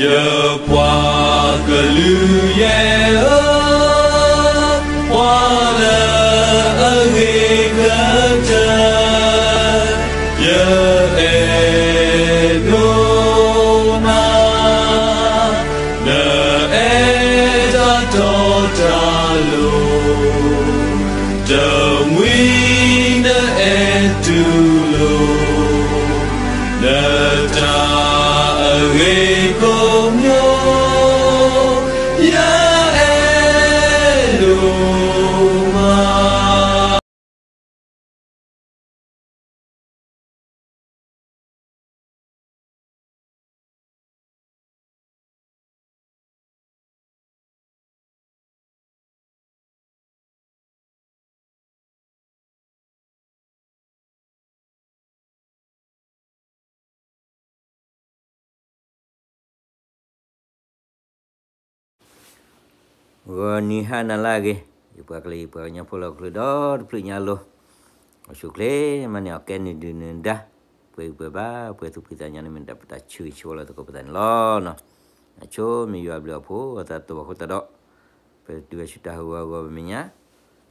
ယပှၤကလုာ်ယဲၢ်ဧၢ, ပှၤလၢအဂ့ၤကတၢၢ်, ယအဲၣ်ဒိးနၤ, နအဲၣ်တၢ်တီတၢ်လိၤ, တမှံၤနအဲၣ်တူၢ်လိာ် နတၢ်အဂ့ၤကိးမံၤ, ယအဲၣ်ဒိးမး. ဂီၤနံၤဟါနၤလၢအဂ့ၤ, ယပှၤကလုာ်ယပှၤကညီဖိလၢဟီၣ်ခိၣ်ဒီတဖျၢၣ်ညါအလိၤ, အိၣ်ဆူၣ်ချ့မးန့ၣ် အကဲနုာ်ဒုၣ်နုာ်ဒါ, ပှဲၤဂံၢ်ပှဲၤဘါ ပှဲၤသူၣ်ဖှံသးညီန့ၣ် မ့ၢ်ဒၣ်ပတၢ်ဆၢဂ့ၤဆၢဝါလီၤသကိးပသးန့ၣ်လီၤ. အဆိမ့ၢ်ယွၤအဘျုးအဖှိၣ် အသးတဘၣ်ဃိသတးဒီး ပတုၤဝဲဆူတၢ်ဟးဂီၤအဂီၢ်ပမဲာ်ညါ,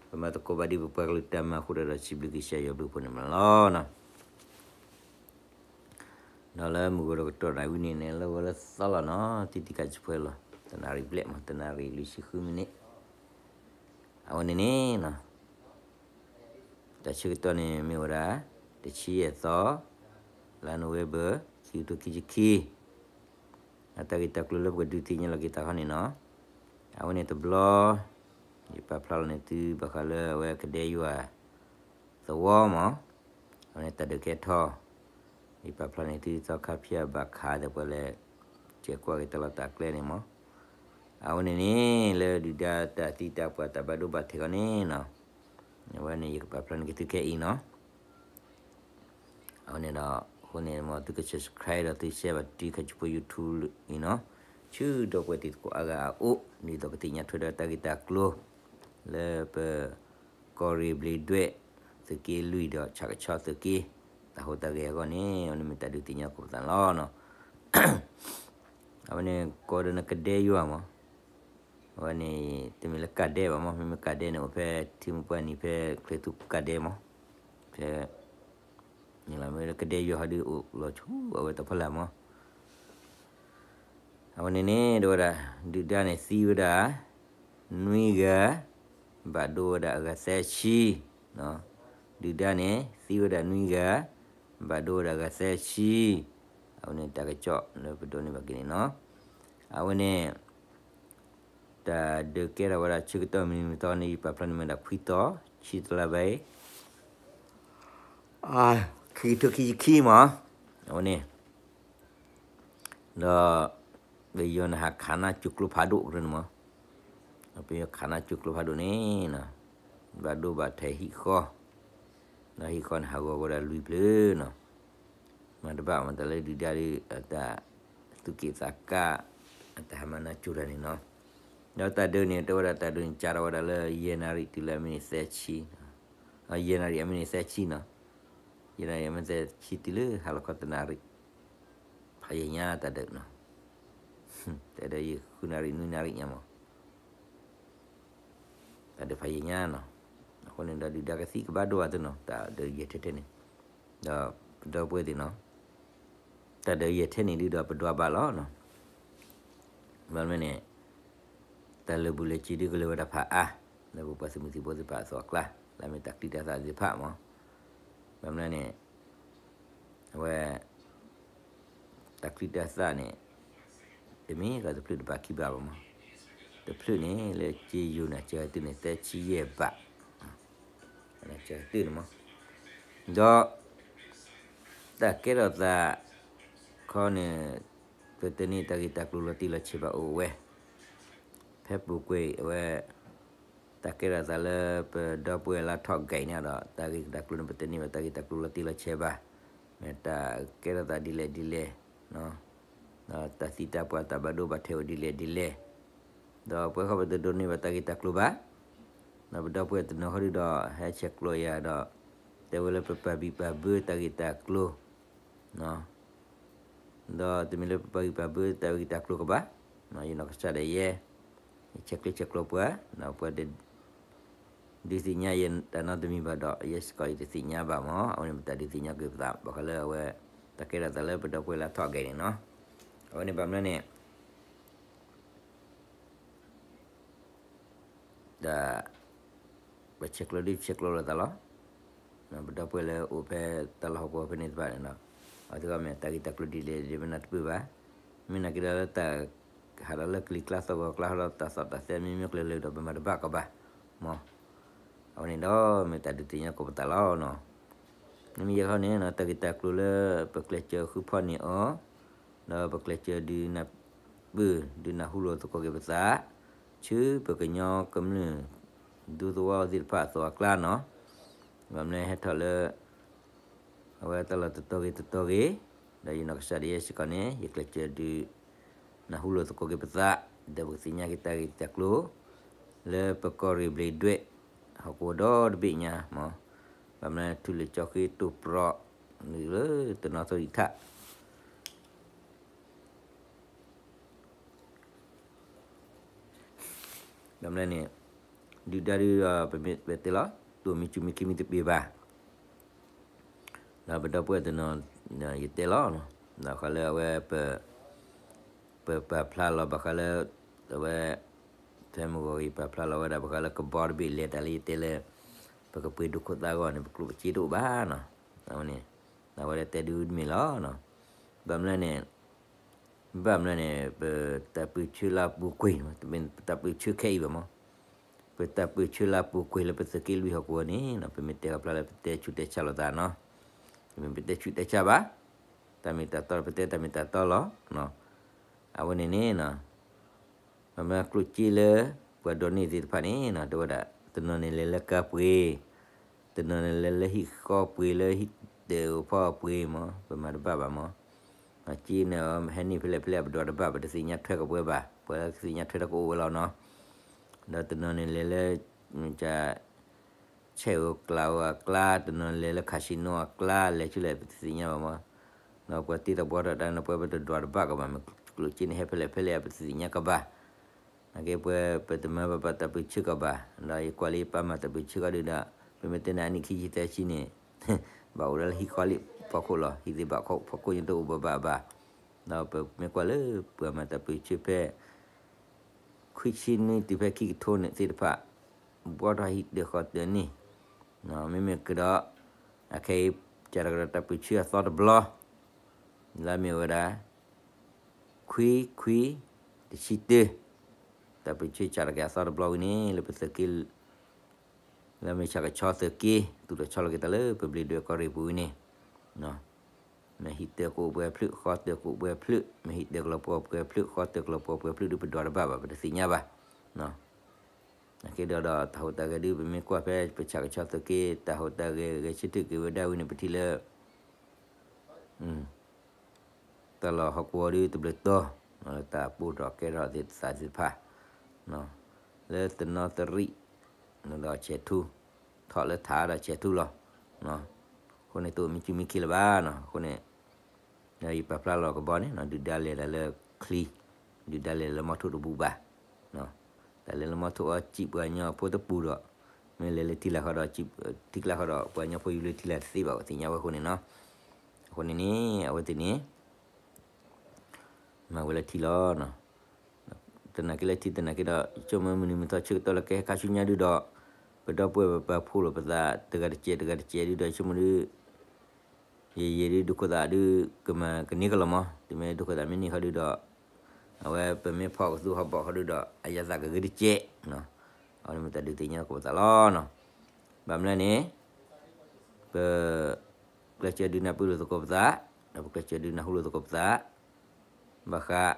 ပမၤသကိးဘၣ်ဒ်ပပှၤကလုာ်တၢ်မၤအဃိဒီး စံးဘျုးကစၢ်ယွၤအဘျုးအဖှိၣ်န့ၣ်မးလီၤ. ဒီးလၢမုၢ်ဂီၤဒီးကတီၢ်နၣ်ရံၣ်ဝံၤန့ၣ်န့ၣ် လၢဂီၤလၢသီလီၤနီၤ, တံတံကးဆံးဖဲလီၤ, တနၣ်ရံၣ်ဘျဲၣ်မး, တနၣ်ရံၣ်လွံၢ်ဆံဃုမံးနံး, အဝဲန့ၣ်န့ၣ်နီၤ, တၢ်ဆၢကတီၢ်န့ၣ်မ့ၢ်ဝဲဒၣ် တဆံယဲၢ်သီ လါနိၣ်ဝ့ဘၢၣ် ခံကထိခံဆံခံ, အတၢ်ဂ့ၢ်တၢ်ကျိၤလၢပကဒုးသ့ၣ်ညါလီၤက့ၤသးခီန့ၣ်နီၤ, အဝဲန့ၣ်တဘျီ ယပာ်ဖျါလီၤန့ၢ်သုဘၣ်ဃးလၢအဝဲကဒဲယွၤသဝီမး, အဝဲန့ၣ်တၢ်ဒုးကဲထီၣ်, ယပာ်ဖျါန့ၢ်သုသီခါဖၠၣ်ဘၣ်ခးဒီးပှၤလဲၤ ကဲကွၢ်က့ၤတၢ်လီၢ်တၢ်ကျဲန့ၣ်မး, အဝဲန့ၣ်န့ၣ် လၢဒုၣ်ဒါတၢ်သံတၢ်ပှၢ်တၢ်ဘၣ်ဒိဘၣ်ထံးခီန့ၣ်နီၤ, အဝဲန့ၣ်ယကပာ်ဖျါန့ၢ်က့ၤသုခဲအံၤနီၤ. အဝဲန့ၣ်ဒီး အဃိန့ၣ်မ်သုက subscribe ဒီးသု share ဘၣ်တံၤခါဆူဖိ YouTube အံၤနီၤ, ဆူဒီပုၢ်ဝဲၢ်သ့ၣ်တကိးအါဂၤအအိၣ် ဒ်သိးကသ့ၣ်ညါထွဲဒီးတၢ်ဂ့ၢ်တၢ်ကျိၤ လၢပ ကီၢ်ရ့ၣ်ဘျ့းဒွဲၣ် သုးက့လွံၢ်ဒီးဆၣ်ကဆီသုးက့ တၢ်ဟူးတၢ်ဂဲၤအဂီၢ်န့ၣ် အဝဲန့ၣ်မ့ၢ်တၢ်ဒုးသ့ၣ်ညါသကိးပသးန့ၣ်လီၤ. အဝဲန့ၣ်ကိးဒီးနကဒဲယွၤမး, အဝဲန့ၣ် တမ့ၢ်လၢကးဒဲဘၣ်မး, မ့မ့ၢ်ကးဒဲန့ၣ် အိၣ်ဖဲထံမုၢ်ပှၢ်နံၤဖဲချ့သူကးဒဲမး, ဖဲ မ့ၢ်လၢကဒဲယွၤဟီဒုးအိၣ်လီၤဆူအဝဲတဖီလာ်မး. အဝဲန့ၣ်န့ၣ် တဲဝဲဒၣ် ဒုၣ်ဒါန့ၣ်သံဝဲဒၣ် နွံဂၤ, ဘၣ်ဒိဝဲဒၣ်အဂၤသၢဆံ, ဒုၣ်ဒါန့ၣ်သံဝဲဒၣ်နွံဂၤ, ဘၣ်ဒိဝဲဒၣ်အဂၤသၢဆံ, အဝဲန့ၣ်တၢ်ကစီၣ်လၢပဒိးန့ၢ်ဘၣ်က့ၤန့ၣ်နီၤ. အဝဲန့ၣ် တၢ်ဒုးကဲထီၣ်ဝဲဒၣ်ဆၢကတီၢ်မံၤမံၤသီန့ၣ် ယပာ်ဖျါန့ၢ်မ့ၢ်ဒၣ်ခွံသီ, ဆံတလါဘၣ်အံၤ ခံကထိခံဆံခံမး, အဝဲန့ၣ် ဒီး ပယီၤန့ၣ်ဟးခးနါစိၤကျိဖးဒိၣ်ကရၢန့ၣ်မး, ပယီၤခးနါစိၤကျိဖးဒိၣ်န့ၣ်နီၤ, ဘၣ်ဒိဘၣ်ထံးဟံၣ်ဃီ, ဒီးဟံၣ်ဃီန့ၣ်ဟးဂီၤဝဲဒၣ်လွံၢ်ဖျၢၣ်နီၤ, မၤတဘၣ်မၤတၢ်လၢဒုၣ်ဒါဒီး အတၢ်သူၣ်က့ၣ်သးကါ, အတၢ်ဟးမၤနါစိၤတၢ်န့ၣ်နီၤ, ဒီးတၢ်ဒုးန့ၣ် တဲဝဲဒၣ်တၢ်ဒုးန့ၣ် စးထီၣ်ဝဲဒၣ်လၢယဲၢ်နၣ်ရံၣ်တုၤလၢအမံးနံးသၢဆံ, ယဲၢ်နၣ်ရံၣ်အမံးနံးသၢဆံနီၤ, ယဲၢ်နၣ်ရံၣ်အမံးနံးသၢဆံတုၤလၢဟါလီၤခီတနၣ်ရံၣ်, ဖးယံာ်ညါတၢ်ဒုးနီၤ, တဲဒီးယဲၢ်ဃုနၣ်ရံၣ်နွံနၣ်ရံၣ်ညါမး တၢ်ဒုးဖးယံာ်ညါနီၤ, အဃိန့ၣ်ဒီးဒုၣ်ဒါကသံကဘၣ်ဒိဘၣ်သ့နီၤ, တၢ်ဒုးယဲၢ်ထဲထဲန့ၣ်, ဒီးပဒီပုၢ်ဝဲၢ်သ့ၣ်နီၤ, တၢ်ဒုးယဲၢ်ထဲန့ၣ်ဒုးဒီးပဒွးဘၣ်လီၤနီၤ, ဘၣ်မနုၤန့ၣ် တၢ်လၢာ်ဘူၣ်လၢာ်စ့ၤဒုးကလၢၤဝဲဒၣ်ဖးအါ, လၢပပှၤသုးမုၢ်သံၣ်ဘိသ့ၣ်တဖၣ်အသိးအကျါ, လၢအမ့ၢ်တၢ်ချံတၢ်သၣ်သ့ၣ်တဖၣ်မး, ဘၣ်မနုၤန့ၣ် အဝဲ တၢ်ချံတၢ်သၣ်န့ၣ် တမ့ၢ်လၢတဖျၢၣ်တဘးခံဘးဘၣ်မး, တဖျၢၣ်န့ၣ်လၢစ့ယိၤန့ၣ် စှၤကတၢၢ်န့ၣ် သၢဆံယဲၢ်ဘး, စှၤကတၢၢ်န့ၣ်မး, ဒီး တၢ်ကဲထီၣ်သးခီန့ၣ် ပတန့ၢ်တၢ်ဂ့ၢ်တၢ်ကျိၤလီၤတံၢ်လီၤဆဲးဘၣ်အိၣ်ဝဲ, ဖဲပူၤကွံာ်အဝဲ တၢ်ကဲထီၣ်သးလၢပဒီပုၢ်ဝဲၢ်လၢထီၣ်ဂဲၤန့ၣ်ဒီး တၢ်ဂ့ၢ်တၢ်ကျိၤန့ၣ် ပတန့ၢ်ဘၣ်တၢ်ဂ့ၢ်တၢ်ကျိၤလီၤတံၢ်လီၤဆဲးဘၣ်, မ့ၢ်တၢ်ကဲထီၣ်သးဒ်လဲၣ်ဒ်လဲၣ်, ဒီးတၢ်သံတၢ်ပှၢ်တၢ်ဘၣ်ဒိဘၣ်ထံးအိၣ်ဒ်လဲၣ်ဒ်လဲၣ်, ဒီးပဝဲဃီပတဒိးန့ၢ်ဘၣ်တၢ်ဂ့ၢ်တၢ်ကျိၤဘၣ်, ဒီးပဒီပုၢ်ဝဲၢ်တနီၤဃီဒုးဒီး ဟဲဆဲးကျိးယၤဒီး တဲဝဲလၢပပာ်ဘံၣ်ပာ်ဘၢတၢ်ဂ့ၢ်တၢ်ကျိၤ, ဒီးတမ့ၢ်လၢပပာ်ဂံၢ်ပာ်ဘါတၢ်ဂ့ၢ်တၢ်ကျိၤကဘၣ်, ယနီၢ်ကစၢ်ဒၣ်ယဲ ယဆဲးကျိးဆဲးကျိးပှၤ, ပှၤ ဒုးသ့ၣ်ညါယတၢ်နီတမံၤဘၣ်ဒီး ယဲစ့ၢ်ကီးယတသ့ၣ်ညါဘၣ်မး, အဝဲန့ၣ်ပတၢ်ဒုးသ့ၣ်ညါက့ၤပသး ဘၣ်ဃးလၢအဝဲ တၢ်ကဲထီၣ်သးလၢပဒီပုၢ်ဝဲၢ်လၢအထီၣ်အဂဲၤန့ၣ်နီၤ, အဝဲန့ၣ်ဘၣ်မနုၤန့ၣ် ဒီး ပဆဲးကျိးဒုးဆဲးကျိးလိာ်သးလီၤ. ပဒီပုၢ်ဝဲၢ်လၢအိၣ်ဖဲတၢ်လီၢ်ဟီၣ်ကဝီၤဖဲန့ၣ်တဖၣ်န့ၣ်ဒီး အဝဲသ့ၣ်မ့ၢ်တၢ်ဂ့ၢ်တၢ်ကျိၤဒ်လဲၣ်ဒ်လဲၣ် ပနၢ်တပၢၢ်ဘၣ်. မ့ၢ်နာ်က့ဒီးလၢတၢ်ဟးဒီးလၢကလံၤကျါသီၣ်ဂီၤကျါဒီးတၢ်သီၣ်တၢ်သဲမ့ၢ်မ့ၢ်ကျၢၤလၢာ်ဒီးပမၤတဘၣ်ကီးဘၣ်မး. အဝဲန့ၣ်ဒီးမ့ၢ်တၢ်ဒုးသ့ၣ်ညါကိးပသးလီၤနီၤ. မ့မ့ၢ်ယဲခီန့ၣ် တၢ်ဂ့ၢ်တၢ်ကျိၤလၢပကျဲးစၢးဃုဖီၣ်န့ၢ်အီၤ ဒီးပကျဲးစၢးဒုးနၢ်ပၢၢ် ဒုးနၢ်ဟူလိာ်သကိးက့ၤပသး ဆူပကညီကမျၢၢ် ဒူသဝီသ့ၣ်တဖၣ်အသိးအကျါနီၤ. ဘၣ်မနုၤဟဲထီၣ်လၢ အဝဲတၢ်လီၢ်တတီၤဂ့ၤတတီၤဂ့ၤ, ဒီးယနီၢ်ကစၢ်ဒၣ်ယဲစ့ၢ်ကီးန့ၣ် ယကျဲးစၢးဒုး နၢ်ဟူလိာ်သကိးက့ၤပသး ဒီးပကသ့ၣ်ညါက့ၤတၢ်ဂ့ၢ်တၢ်ကျိၤ လၢပကီၢ်ရ့ၣ်ဘျ့းဒွဲၣ် ဟီၣ်ကဝီၤဒီတဘ့ၣ်ညါမး. ဘၣ်မနုၤထူလၢာ်ကၠီဃ့တိၢ်ပြီး လၢတနီသရံၣ်ထၣ် ဘၣ်မနုၤန့ၣ် ဒုၣ်ဒါဒုးဒီးပမ့ၢ်တဲလီၤ တအိၣ်မံစူၢ်မံခံမံတပ့ၤဘၣ်. ဒီးပဒီပုၢ်ဝဲၢ်တနီၤ ယတဲလီၤ ဒီးဃီလၢအဝဲ ပပာ်ဖျါလီၤဘၣ်ဃးလၢ အဝဲ ဖဲမုၢ်ဂီၤဂ့ၤပာ်ဖျါလီၤဝဲဒၣ်ဘၣ်ဃးလၢကဘီတဘ့ၣ်လဲၤတၢ်လၢယတဲလၢ ပကပှ့ၤဒိခိၣ်သၣ်ဂီၢ်န့ၣ် ပကျိၣ်ပစ့တအိၣ်ဘၣ်နီၤ. အဝဲန့ၣ် အဝဲဒၣ်တဲဒုးတမ့ၢ်လီၤ. ဘၣ်မနုၤန့ၣ် ဘၣ်မနုၤန့ၣ် ပတၢ်ပၢၢ်ဆၢလၢအပူၤကွံာ် တမ့ၢ်ပတၢ်ပၢၢ်ဆၢခဲအံၤဘၣ်မး. ပတၢ်ပၢၢ်ဆၢလၢအပူၤကွံာ်လၢပသုးက့လွံၢ်ဟီၣ်ကဝီၤန့ၣ် ပမ့ၢ်တဲအဖျါလၢပတဲဆူးတဲဆါလိာ်သးနီၤ. ပမ့ၢ်ပတဲဆူးတဲဆါဘၣ်, တၢ်မ့ၢ်တၢ်တီ ပတဲတၢ်မ့ၢ်တၢ်တီလီၤ. အဝဲန့ၣ်န့ၣ် ပမ့ၢ်ကျိၣ်စ့လၢ ပှၤဒိးန့ၢ်သ့ၣ်တဖၣ်န့ၣ် တဲဝဲဒၣ် တနီၤန့ၣ်လဲၤလၢကါပှ့ၤ, တနီၤန့ၣ်လဲၤလၢဟံၣ်ဃီပှ့ၤ လၢဟံၣ်တၢ်အိၣ်ဖီပှ့ၤမး ပမၤတဘၣ်ဘၣ်မး. စ့န့ၣ် ဟဲန့ၢ်ဖဲလဲၣ်ဖဲလဲၣ် ပဒွးတဘၣ် ပတသ့ၣ်ညါထွဲကပှဲၤဘၣ်, ပှၤလၢကသ့ၣ်ညါထွဲတၢ်ကအိၣ်ဝဲလီၤနီၤ. ဒီးတနီၤန့ၣ်လဲၤလၢ ဆဲးဧိၤကျးဧိၤအကျါ, တနီၤလဲၤလၢ casino အကျါ လဲၤဆူလဲၣ် ပတသ့ၣ်ညါဘၣ်မး. ဒီးပှၤတ့တၢ်ဘှီထီၣ်တၢ်န့ၣ် ပှၤပတဒွးတဘၣ်ကဘၣ်, မ့ၢ်ကျိၣ်စ့န့ၣ်ဟဲဖဲလဲၣ်ဖဲလဲၣ် ပတသ့ၣ်ညါကဘၣ်. နာ်က့ပှၤပတမၤဘၣ်ပတၢ်ပၢၢ်ဆၢကဘၣ်, ဒီးယကွၢ်လၢယပၢ်မၤတၢ်ပၢၢ်ဆၢကီးဒုးဒီး ပမ့ၢ်တဲန့ၣ်အနံၣ်ခံဆံသၢဆံန့ၣ် ဘၣ်အိၣ်ဒၣ်လၢဟံၣ်ဃီလံဖီခိၣ်လီၤ, ဟံၣ်သ့ၣ်ဘၣ်ဖီခိၣ်ညါတအိၣ်ဘၣ်ဘၣ်ဘၣ်. ဒီးပမ့ၢ်ကွၢ်လၢပှၤမၤတၢ်ပၢၢ်ဆၢဖဲ ခွံဆံနွံတုၤဖဲခံကထိန့ၣ်သ့ၣ်တဖၣ် ဘှီထီၣ်ဟံၣ်တၢ်ဃီတၢ်န့ၣ်, မ့မ့ၢ်ကဒီး အခဲအံၤ ကၢ်တကဒီးတၢ်ပၢၢ်ဆၢအသီတဘျီ လၢအမ့ၢ်ဝဲဒၣ် ခွံခွံ တဆံတၢ တၢ်ပၢၢ်ဆၢကၢ်တက့ၤအသီတဘျီဝံၤန့ၣ် လၢပသုးက့ လၢမ့ၢ်ဆၣ်ကဆီသုးက့ သူၣ်ထီၣ်ဆီလီၤက့ၤတၢ်လၢပဘျ့းဒွဲၣ်ကီၢ်ရ့ၣ်ပူၤဝံၤန့ၣ် မ့ၢ်ဟံၣ်တၢ်ကအိၣ်ပှဲၤဖျၢၣ် ဃီတၢ်ကအိၣ်ပှဲၤဖျၢၣ် မ့ၢ်ဟံၣ်တၢ်ကလီၤပှီၢ်ပှဲၤဖျၢၣ် ဃီတၢ်ကလီၤပှီၢ်ပှဲၤဖျၢၣ်ဒုး ပဒွးတဘၣ်ဘၣ် ပတသ့ၣ်ညါဘၣ်. နာ်က့ဒီး ဒီးတၢ်ဟူးတၢ်ဂဲၤဒုး ပမ့ၢ်ကွၢ်ဖဲပဆၣ်ကဆီသုးက့ တၢ်ဟူးတၢ်ဂဲၤ ဂဲၤဆၢထၢၣ်က့ၤဝဲဒၣ်ဝံၤန့ၣ် ပထံၣ်လၢ တၢ်လီၢ်ဟီၣ်ကဝီၤဒုးတဘျုးတီၤ တၢ်ပူထီၣ်ကဲထီၣ်သ့ၣ်တဖၣ် လၢတနီသရံၣ် ဒီးဆဲးထူ ထီၣ်လၢထးဒီးဆဲးထူလီၤ. အဃိန့ၣ် တအိၣ်မံစူၢ်မံခံလၢၤဘၣ်နီၤ. အဃိန့ၣ် ဒီးယပာ်ဖျါလီၤကဘီန့ၣ် ဒုၣ်ဒါလဲၤတၢ်လၢချံ ဒုၣ်ဒါလဲၤလၢမီထိၣ်တဘူၣ်ဘၣ်. တၢ်လဲၤလၢမီထိၣ်အီၤ စံးပှၤကညီဖိတပူၤဒီး မ့ၢ်လဲၤလၢထံလာ်ဃီဒီး ထံကျါဃီဒီး ပှၤကညီဖိယူၤလၢထံလာ်တသ့ဘၣ် ပသ့ၣ်ညါဝဲအဃိန့ၣ်နီၤ. အဃိန့ၣ်န့ၣ် အဝဲသ့ၣ်န့ၣ် မၤဝဲလၢထံလီၤ. သနာ်က့လၢထံသနာ်က့ဒီး ဆိကမိၣ်မုၢ်နံၤမုၢ်သီဆၢကတီၢ်လၢကဟဲခါဆူညါဒုဒီး ပဒီပုၢ်ဝဲၢ်ပပာ်ဖှိၣ်လိာ်ပသး တဂၤတစဲးတဂၤတစဲးဒုဒီး ဆိကမိၣ်ဒု ယယဲဒု ဒိခိၣ်သၣ်ဒု ကမၤကန့ၢ်ကလီၤမး, တုၤမ့ၢ်ဒိခိၣ်သၣ်မ့ၢ်န့ၢ်ဃီဒုဒီး အဝဲပမ့ၢ်ဖီၣ်ကသူဟီၣ်ဘီၣ်ဃီဒုဒီး အယၤသးကဂ့ၤတစဲး, အဝဲန့ၣ်မ့ၢ်တၢ်ဒုးသ့ၣ်ညါသကိးပသးလီၤ. ဘၣ်မနုၤလဲၣ်န့ၣ် ပ ကျဲးစၢးဒုးနၢ်ပၢၢ်လိာ်သကိးပသး, ဒီးပကျဲးစၢးဒုးနၢ်ဟူလိာ်သကိးပသး ဘၣ်ဃး ပဘျ့း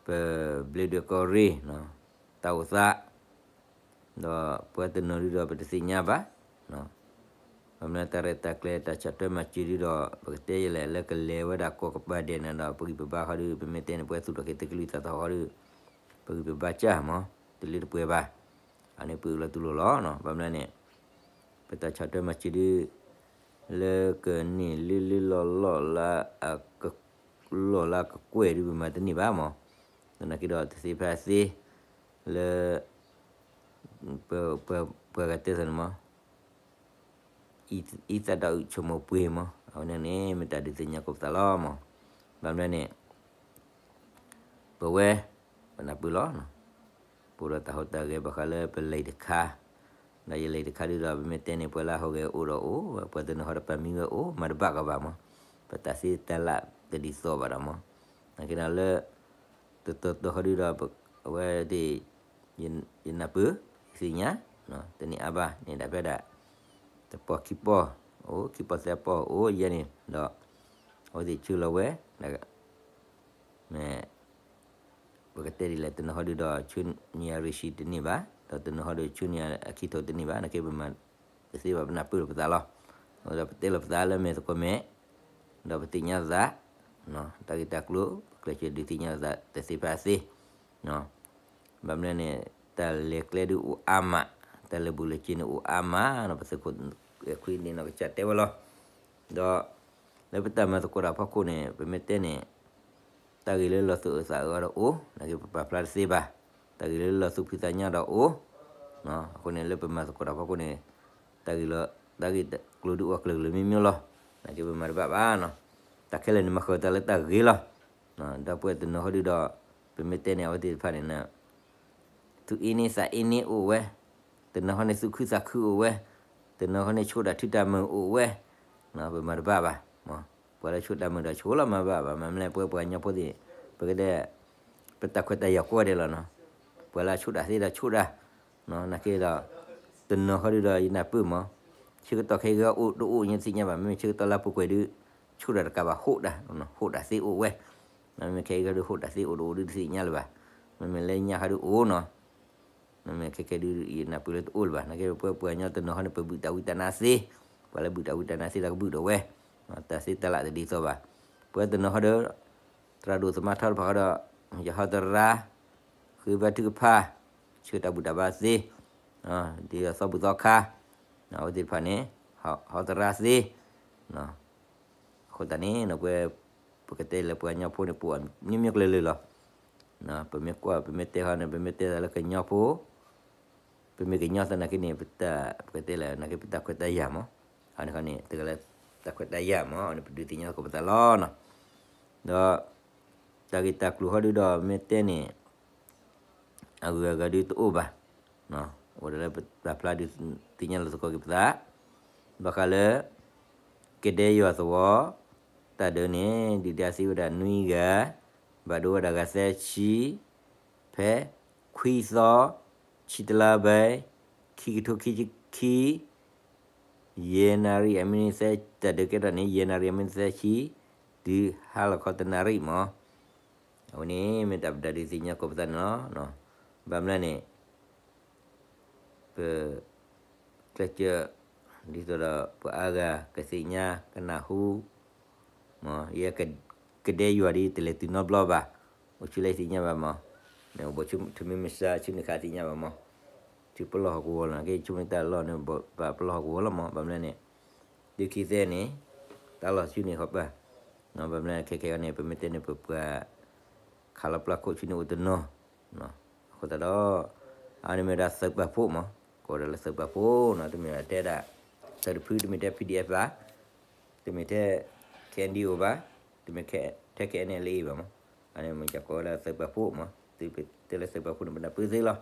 ဒွဲၣ်ကီၢ်ရ့ၣ် တၢ်အိၣ်သး ဒီးပှၤတနီၤဒုဒီးပတသ့ၣ်ညါဘၣ်. ဘၣ်မနုၤတၢ်ရဲၣ်တၢ်ကျဲၤတၢ်ဆီၣ်ထွဲမၤစၢၤဒုဒီး ပကတဲယဲလဲၣ်လၢကလဲၤဝဲဒၣ်ကိးကပၤဒဲးန့ၣ်ဒီး ပဂံၢ်ပဘါဃီဒု ပမ့ၢ်တဲန့ၣ် ပှၤသူၣ်ထီၣ်က့ၤသုးက့လွံၢ်သးသဟီဒု ပဂံၢ်ပဘါကၢ်မး တလၢတပှဲၤဘၣ်. အန့ၣ်ပအုၣ်လီၤတူၢ်လိာ်လီၤ. ဘၣ်မနုၤလဲၣ်န့ၣ် ပတၢ်ဆီၣ်ထွဲမၤစၢၤဒု လၢကန့ၢ်လၢလၢလီၢ်လီၢ်လၢအက လီၢ်လၢကကွဲၢ်ဒုးပမၤတန့ၢ်ဘၣ်မး, သနာ်က့ဒီးတသ့ဖဲသ့ လၢ ပှၤဂၤတဲသးန့ၣ်မး အံသၣ်ဒီးအုးဆိကမိၣ်ပှ့ၤမး, အဝဲန့ၣ်န့ၣ် မ့ၢ်တၢ်ဒုးသ့ၣ်ညါကိးပသးလီၤမး, ဘၣ်မနုၤန့ၣ် ပဝဲ ပနၢ်ပၢၢ်လီၤ, ပအိၣ်ဒီးတၢ်ဟူးတၢ်ဂဲၤဘၣ်ဃးလၢပလဲၤတခါ, ဒီးယလဲၤတခါဒုးဒီး ပမ့ၢ်တဲန့ၣ် ပှၤလၢဟူးဂဲၤအိၣ်ဒီးအိၣ်, ပှၤတနီၤဟီဒီးပာ်မံဝဲအိၣ် မၤတဘၣ်ကီးဘၣ်မး, ပတၢ်သ့တၢ်လၢ်တဒ်သိးဘၣ်ဒီးမး, နာ်က့ဒီးလၢ တတီၤတီၤဟီဒုးဒီး အဝဲသ့ၣ် ယနၢ်ပၢၢ် ယသ့ၣ်ညါ တန့ၢ်အါဘၣ်န့ၣ်ဒၣ်ဖဲဒၣ် တပီၢ်ခံပီၢ် အိၣ်ခံပီၢ်သၢပီၢ်အိၣ်ယဲန့ၣ်ဒီး အဝဲသ့ၣ်ဆှၢလီၤဝဲ မ့ၢ် ပကတဲဒ်လဲၣ် တနီၤဟီဒုးဒီး ဆှၢန့ၢ်အရ့ၣ်ၡံတန့ၢ်ဘၣ်, ဒီးတနီၤဟီဒုးဆှၢန့ၢ်အခံထိးတန့ၢ်ဘၣ်, နာ်က့ပမၤတသ့ဘၣ် ပနၢ်ပၢၢ်လိာ်ပသးလီၤ, ဒီးပတဲလိာ်ပသးလၢမဲာ်သကိးမဲာ်, ဒီးပသ့ၣ်ညါသး, တၢ်ဂ့ၢ်တၢ်ကျိၤ ပကျဲးစၢးဒုးသ့ၣ်ညါသးတသ့ဖဲအသ့ ဘၣ်မနုၤန့ၣ် တၢ်လဲၤကျဲဒုးအိၣ်အါမး, တၢ်လဲၤဘူးလဲၤစ့န့ၣ်အိၣ်အါမးနီၤ, ပသုးခိၣ်အဲၣ်ခွံန့ၣ်နီၤ ကစၢ်တဲဝဲလီၤ, ဒီး လၢပတၢ်မၤသကိးတၢ်ဖီခိၣ်န့ၣ် ပမ့ၢ်တဲန့ၣ် တၢ်ဂ့ၢ်လၢလီၤသူၣ်အုးသးအုးအီၤဒီးအိၣ်, နာ်က့ပပာ်ဖျါတသ့ဘၣ်, တၢ်ဂ့ၢ်လၢလီၤသူၣ်ဖှံသးညီဒီးအိၣ်, အဃိန့ၣ်လၢပမၤသကိးတၢ်ဖီခိၣ်န့ၣ် တၢ်ဂ့ၢ်လီၤ တၢ်ဂ့ၢ်ကျိၤဒုးအိၣ်ကျၢၤကျၢၤမံၤမံၤလီၤ, နာ်က့ပမၤတဘၣ်ဘၣ်နီၤ, တၢ်ခဲလၢာ်န့ၣ်မၤဃုာ်တၢ်လၢတၢ်ဂ့ၤလီၤ, ဒီပုၢ်ဝဲၢ်တနီၤဟီဒုးဒီး ပမ့ၢ်တဲန့ၣ် အဝဲသ့ၣ်တဖၣ်န့ၣ် သူၣ်အ့န့သးအ့န့အိၣ်ဝဲ, တနီၤဟီန့ၣ်သူၣ်ခုသးခုအိၣ်ဝဲ, တနီၤဟီန့ၣ်ဆိၣ်တၢ်ထုတၢ်မုာ်အိၣ်ဝဲ, ပမၤတဘၣ်ဘၣ်, ပှၤလၢဆိၣ်တၢ်မုာ်ဒီးဆိၣ်လီၤမၤဘၣ်ဘၣ်, မ့မ့ၢ်လၢပဝဲပှၤကညီဖိသ့ၣ် ပကတဲ ပတၢ်ခွဲးတၢ်ယာ်ကိးဂၤဒဲးလီၤနီၤ, ပှၤလၢဆိၣ်တၢ်သ့ဒီးဆိၣ်တၢ်, နာ်က့ဒီး တနီၤဟီဒုးဒီးယနၢ်ပၢၢ်မး, ဆၢကတီၢ်ခဲအံၤအိၣ်တအိၣ်ညါတသ့ၣ်ညါဘၣ်, မ့မ့ၢ်ဆၢကတီၢ်လၢပူၤကွံာ်ဒုး ဆိၣ်တၢ်တကးဘၣ်ဟိၣ်တၢ်, ဟိၣ်တၢ်သ့အိၣ်ဝဲ, မ့မ့ၢ်ခဲအံၤဒုးဟိၣ်တၢ်သ့အိၣ်တအိၣ်ဒုးတသ့ၣ်ညါလၢၤဘၣ်, မ့မ့ၢ်လၢညါဟီဒုးအိၣ်နီၤ မ့မ့ၢ်ခဲကဲဒုး ယနၢ်ပၢၢ်လၢတအိၣ်လၢၤဘၣ်, နာ်က့ပဝဲပှၤကညီတနီၤဟီန့ၣ် ပဘုၣ်တၢ်ဝံတၢ်နါသ့, ပှၤလၢဘုၣ်တၢ်ဝံတၢ်နါသ့ဒီးကဘုၣ်ဒီးဝဲ, တၢ်သ့တၢ်လၢ်တဒ်သိးဘၣ်, ပဝဲတနီၤဟီဒီး သရၣ်ဒိၣ်သမါထီတဖၣ်ဃီဒီး ယဟီသရၣ် ဃ့ဘါထုကဖၣ်, ဆှၢတၢ်ဘူၣ်တၢ်ဘါသ့, ဒ်သိးသီဘူၣ်သီခါ, အဝဲသ့ၣ်တဖၣ်န့ၣ် ဟီသရၣ်သ့ အဃိသတးန့ၣ် ပဝဲ ပကတဲလၢပှၤကညီဖိန့ၣ် ပအိၣ်မ့ၢ်မ့ၢ်ကျၢၤလၢာ်လီၤ. ပမ့ၢ်ကွၢ် ပမ့ၢ်တဲဟီန့ၣ် ပမ့ၢ်တဲသးလၢကညီဖိ, ပမ့ၢ်ကညီသနာ်က့န့ၣ် ပတၢ် ပကတဲလၢနာ်က့ ပတၢ်ခွဲးတၢ်ယာ်မး, အန့ၣ်ခီန့ၣ် တဂၤလၢတၢ်ခွဲးတၢ်ယာ်မး အန့ၣ် ပဒုးသ့ၣ်ညါသကိးပသးလီၤနီၤ. ဒီး တၢ်ဂ့ၢ်တၢ်ကျိၤဟီဒုဒီး မ့ၢ်တဲန့ၣ် အဂုၤအဂၤဒုတအိၣ်ဘၣ်. အိၣ်ဒီးလၢပတၢ်ဖျါဒုးသ့ၣ်ညါလီၤသကိးက့ၤပသး, ဘၣ်ဃးလၢ ကဒဲယွၤသဝီ တၢ်ဒုးန့ၣ် ဒုၣ်ဒါသံဝဲဒၣ်နွံဂၤ, ဘၣ်ဒိဝဲဒၣ်ဂၤသၢဆံ, ဖဲ ခွံသီ, ဆံတလါဘဲ, ခံကထိခံဆံခံ, ယဲၢ်နၣ်ရံၣ်အမံးနံးသၢ, တၢ်ဒုးကဲထီၣ်န့ၣ် ယဲၢ်နၣ်ရံၣ်အမံးနံးသၢဆံ, တုၤဟါလီၤခီတနၣ်ရံၣ်မး. အဝဲန့ၣ်မ့ၢ်တၢ်ပတၢ်ဒုးသ့ၣ်ညါကိးပသးန့ၣ်လီၤ. ဘၣ်မနုၤန့ၣ် ပ ကျဲးစၢး ဒ်သိးဒီးပှၤအါဂၤကသ့ၣ်ညါကနၢ်ဟူ, မ့ၢ်ယဲ ကဒဲယွၤဒ်တလဲၤတုၤနီတဘျီဘၣ်, အိၣ်ဆူၣ်လၢယသ့ၣ်ညါဘၣ်မး, န့ၣ်အိၣ်ဘီဆူၣ်ထမ့ၢ်မဆါဆူၣ်န့ၣ်ခါသ့ၣ်ညါဘၣ်မး, ဆူၣ်ပလီၢ်ဟီၣ်ကဝီၤလီၤ, ကဲဆိကမိၣ်တၢ်လီၢ်န့ၣ် ဘၣ်ပလီၢ်ဟီၣ်ကဝီၤလီၤမး, ဘၣ်မနုၤန့ၣ် ဒုးခံသဲန့ၣ် တၢ်လီၢ်ဆူၣ်န့ၣ်ဃီပၢ်, ဘၣ်မနုၤခဲခဲအံၤန့ၣ် ပမ့ၢ်တဲန့ၣ် ပပှၤ ခးလီၤပျၢ်ခိၣ်ဆူၣ်န့ၣ်အိၣ်တနီၤ, အဃိသတးဒီး အန့ၣ်မ့ၢ်ဝဲဒၣ်သုးပာ်ဖှိၣ်မး, ကိးဝဲဒၣ်လၢသုးပာ်ဖှိၣ်နီၤ, တမ့ၢ်ဝဲဒၣ်တဲဒၣ် သုးတဖု တမ့ၢ်ထဲ ပီၣ်ဒံၣ်အ့ၣ်ဘၣ်, တမ့ၢ်ထဲ ခ့ၣ်အဲၣ်ဒံၣ်အိၣ်ဘၣ်, တမ့ၢ်ထဲ ခ့ၣ်အဲၣ်အ့ၣ်ဘၣ်မး, အန့ၣ်မ့ၢ်ကကိးဝဲဒၣ်သုးပာ်ဖှိၣ်မး, သုးပတဲလၢသုးပာ်ဖှိၣ်န့ၣ် ပနၢ်ပၢၢ်သ့လီၤ,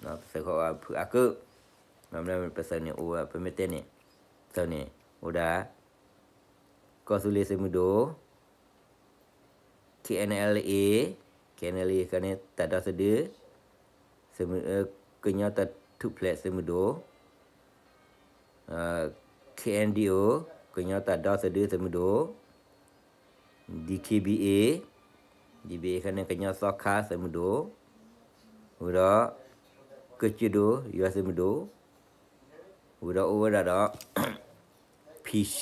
ပသုးခိၣ်အဖုအကၢၣ်, ဘၣ်မနုၤပသုးန့ၣ်အိၣ်ဝဲ ပမ့ၢ်တဲန့ၣ် သုးန့ၣ် အိၣ်ဒၣ် ကီၢ်သူလ့ၤသုးမုၢ်ဒိၣ် KNLA, KNLA ခါန့ၣ် တၢ်ဒီသဒၢ, သုးမုၢ်, ကညီတၢ်ထူၣ်ဖျဲးသုးမုၢ်ဒိၣ်, KNDO, ကညီတၢ်ဒီသဒၢသုးမုၢ်ဒိၣ်, DKBA, DKBA ခါန့ၣ် ကညီသီခါသုးမုၢ်ဒိၣ်, ဝံၤဒီး ကစၢၢ်ဒိၣ်ယွၤသုးမုၢ်ဒိၣ်, ဝံၤဒီးအိၣ်ဝဲဒၣ်ဒီး PC,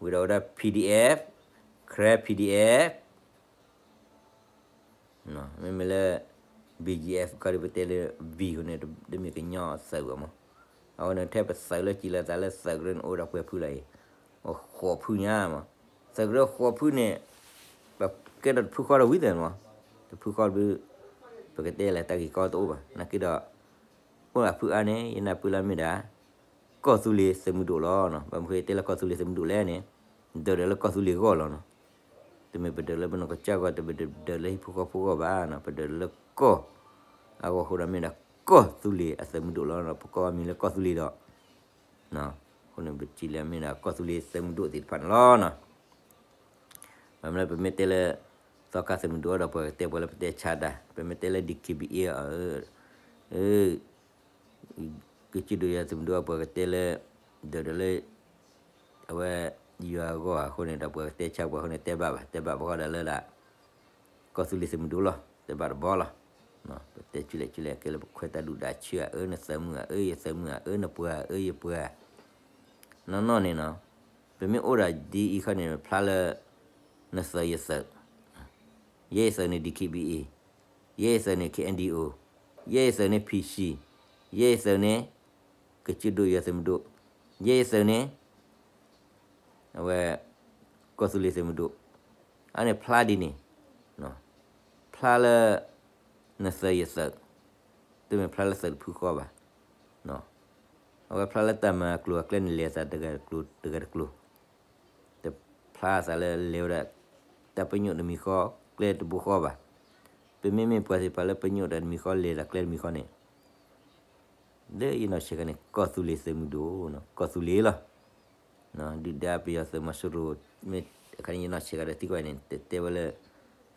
ဝံၤဒီးဝဲဒၣ် PDF, Karen PDF, မ့မ့ၢ်လၢ BGF ခီဒုးပတဲလၢ B ဃိန့ၣ် တမ့ၢ်ကညီသုးဘၣ်မး, အဝဲန့ၣ်ထဲပသုးလၢစံးလီၤသးလၢသုးကရၢန့ၣ် အိၣ်ဝဲဒၣ်ပှဲၤဖုလီၤအံၤ, အိၣ်ဃိးဖုညါမး, သုးကရၢဃိးဖုန့ၣ် ပ ကဲထီၣ်တဖုဃီဒီးဝံၤသ့ၣ်မး, တဖုဃီတဘျုး, ပကတဲလၢတၢ်ဂ့ၢ်ကီတအိၣ်ဘၣ်, နာ်က့ဒီး အိၣ်အဖုအါန့ၣ် ယနၢ်ပၢၢ်လၢမ့ၢ်ဒၣ် ကီၢ်သူလ့ၤသုးမုၢ်ဒိၣ်လီၤနီၤ. ဘၣ်မနုၤဃိတဲလၢကီၢ်သူလ့ၤသုးမုၢ်ဒိၣ်လဲၣ်န့ၣ်, ဒၢးဒီးလၢကီၢ်သူလ့ၤအဂီၢ်လီၤနီၤ. တမ့ၢ်ပဒၢးလၢပနီၢ်ကစၢ်အဂီၢ်, တမ့ၢ်ပဒၢးလၢဟံၣ်ဖိဃီဖိအဂီၢ်ဘၣ်နီၤ, ပဒၢးလၢကီၢ်အဂီၢ်အဃိဒီးမ့ၢ်ဒၣ်ကီၢ်သူလ့ၤအသုးမုၢ်ဒိၣ်လီၤနီၤ. ပကိးအမံၤလၢကီၢ်သူလ့ၤဒီး အဃိန့ၣ် ပထံၣ်လၢမ့ၢ်ဒၣ်ကီၢ်သူလ့ၤသုးမုၢ်ဒိၣ်သ့ၣ်တဖၣ်န့ၣ်လီၤနီၤ. ဘၣ်မနုၤပမ့ၢ်တဲလၢ သီခါသုးမုၢ်ဒိၣ်ဒီး ပှၤကတဲပှၤလၢပတဲဆါတၢ်, ပမ့ၢ်တဲလၢ ဒံၣ်ခ့ၣ်ဘံၣ်အ့ၣ် အ ကစၢၢ်ဒိၣ်ယွၤသုးမုၢ်ဒိၣ် ပှၤကတဲလၢ ဒၢးဒီးလၢ အဝဲ ယွၤအဂီၢ်အဃိန့ၣ်ဒီး ပှၤကတဲဆါပှၤအဃိန့ၣ် တဲဘၣ်ဘၣ်, တဲဘၣ်ပဃီဒၣ်လၢဒၣ် ကီၢ်သူလ့ၤသုးမုၢ်ဒိၣ်လီၤ, တဲဘၣ်တဘီလီၤ. ပတဲဆူလဲၣ်ဆူလဲၣ်ကဲလၢပခွဲးတၢ်ဒူၣ်တၢ်ဆၢဧါ, အၢ နသုးမုၢ်ဧါ, အၢ ယသုးမုၢ်ဧါ, အၢ နပှၤဧါ, အၢ ယပှၤဧါ. နီၢ်နီၢ်န့ၣ်နီၤ, ပမ့ၢ်အိၣ်ဒၣ်ဒ်အံၤခီန့ၣ် ဖျါလၢ နသုးယသုး, ယဲယသုးန့ၣ် ဒံၣ်ခ့ၣ်ဘံၣ်အ့ၣ်, ယဲယသုးန့ၣ် ခ့ၣ်အဲၣ်ဒံၣ်အိၣ်, ယဲယသုးန့ၣ် ဖံၣ်ၡံၣ်, ယဲယသုးန့ၣ် ကစၢၢ်ဒိၣ်ယွၤသုးမုၢ်ဒိၣ်, ယဲယသုးန့ၣ် အဝဲ ကီၢ်သူလ့ၤသုးမုၢ်ဒိၣ်, အန့ၣ်ဖျါဒ်န့ၣ်, ဖျါလၢ နသုးယသုး, တမ့ၢ်ဖျါလၢသုးတဖုဃီဘၣ်. အဝဲဖျါလၢတၢ်မၤအကျိၤအကျဲန့ၣ် လဲၤသးတဂၤတကျိၤတဂၤတကျိၤ, တဖျါသးလၢလဲၤဝဲဒၣ် တၢ်ပညိၣ်တမံၤဃီ ကျဲတဘိဃီဘၣ်. ပမ့မ့ၢ်ပှၤသ့ၣ်တဖၣ်လၢပညိၣ်တၢ်တမံၤဃီ လဲၤတၢ်ကျဲတမံၤဃီန့ၣ် လၢယနီၢ်ဆဲးခါန့ၣ် ကီၢ်သူလ့ၤသုးမုၢ်ဒိၣ်, ကီၢ်သူလ့ၤလီၤ. ဒုၣ်ဒါပယီၤသုးမီၤစိရိၤ မ့ၢ်အခါန့ၣ် ယနီၢ်ဆဲးခါဒီးသံကွၢ်န့ၣ် တတဲဝဲလၢ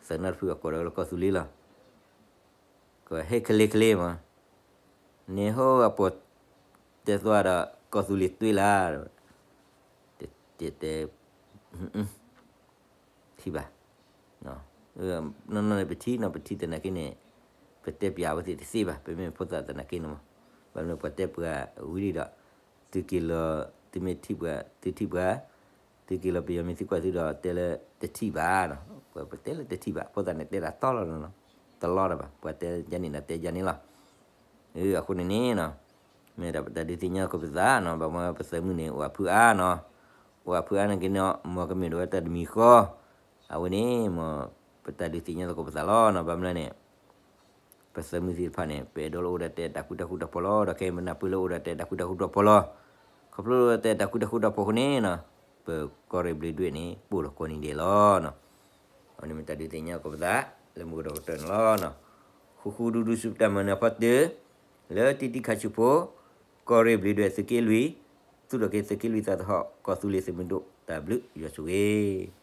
သုးနီတဖုအကိးဒီးဝဲလၢကီၢ်သူလ့ၤလီၤ. ကဟဲကလ့ကလ့မး, န့ၣ်ဟိအပိာ်တဲသွါဒီး ကီၢ်သူလ့ၤတွ့လၢ် တဲတဲ ထံၣ်ဘၣ်. နီၢ်နီၢ်န့ၣ် ပထံၣ်နီၤ ပထံၣ်သနာ်က့န့ၣ် ပတဲပၠးအဝဲသ့ၣ်တသ့ဘၣ်, ပမ့ၢ်ဖိသၣ်သနာ်က့န့ၣ်မး. ဘၣ်မနုၤပှၤတဲပှၤဝံၤဒီး သုက့ၤလီၤ, သုမ့ၢ်ထံၣ်ပှၤ သုထံၣ်ပှၤ, သုက့ၤလီၤပယီၤမ့ၢ်သုကွၢ်သုဒီးတဲလၢတထံၣ်ဘၣ်နီၤ. ပှၤပတဲလၢတထံၣ်ဘၣ်, ဖိသၣ်န့ၣ်တဲဒၣ်တီလီၤနီၤ, တလီတၢ်ဘၣ်, ပှၤတဲယါန့ၣ်ဒီးတဲယါန့ၣ်လီၤ. အဃိန့ၣ်န့ၣ်နီၤ မ့ၢ်ဒၣ်ပတၢ်ဒုးသ့ၣ်ညါကီးပသးနီၤ, ဘၣ်မနုၤပသုးမုၢ်န့ၣ် အိၣ်အဖုအါနီၤ, အိၣ်အဖုအါန့ၣ်က့ၤနီၤ မ်ကမ့ၢ်ဒိးဝဲတၢ်တမံၤဃီ, အဝဲန့ၣ် မ်ပတၢ်ဒုးသ့ၣ်ညါသကိးပသးလီၤနီၤ. ဘၣ်မနုၤလဲၣ်န့ၣ် ပသုးမုၢ်သ့ၣ်တဖၣ်န့ၣ် ပအဲၣ်ဒိးလၢအိၣ်ဒီးတဲတၢ်ဃူတၢ်ဖိးတၢ်ပီၤလီၤ, ဒီးခဲအံၤပနၢ်ပၢၢ်လၢအိၣ်ဒီးတဲတၢ်ဃူတၢ်ဖိးတၢ်ပီၤလီၤ. ခီဖျိလၢတဲတၢ်ဃူတၢ်ဖိးတၢ်ပီၤအဃိန့ၣ်နီၤ ပကီၢ်ရ့ၣ်ဘျ့းဒွဲၣ်န့ၣ် ပိၢ်လီၤကိးနံၤဒဲးလီၤနီၤ. အဝဲန့ၣ်မ့ၢ်တၢ်ဒုးသ့ၣ်ညါကီးပသး လၢမုၢ်ကဒီးကတၢၢ်န့ၣ်လီၤနီၤ. ဃူဃူဒူဒူဆူပတၢ်မၤနၢၤဖီတၢၢ် လၢတံၢ်တံၢ်ခါဆူၣ်ဖိ ကီၢ်ရ့ၣ်ဘျ့းဒွဲၣ်သုးက့လွံၢ်, သူၣ်ထီၣ်က့ၤသုးက့လွံၢ်သးသဟီၣ် ကီၢ်သူလ့ၤသုးမုၢ်ဒိၣ် တၢ်ဘျုးယွၤဆိၣ်ဂ့ၤ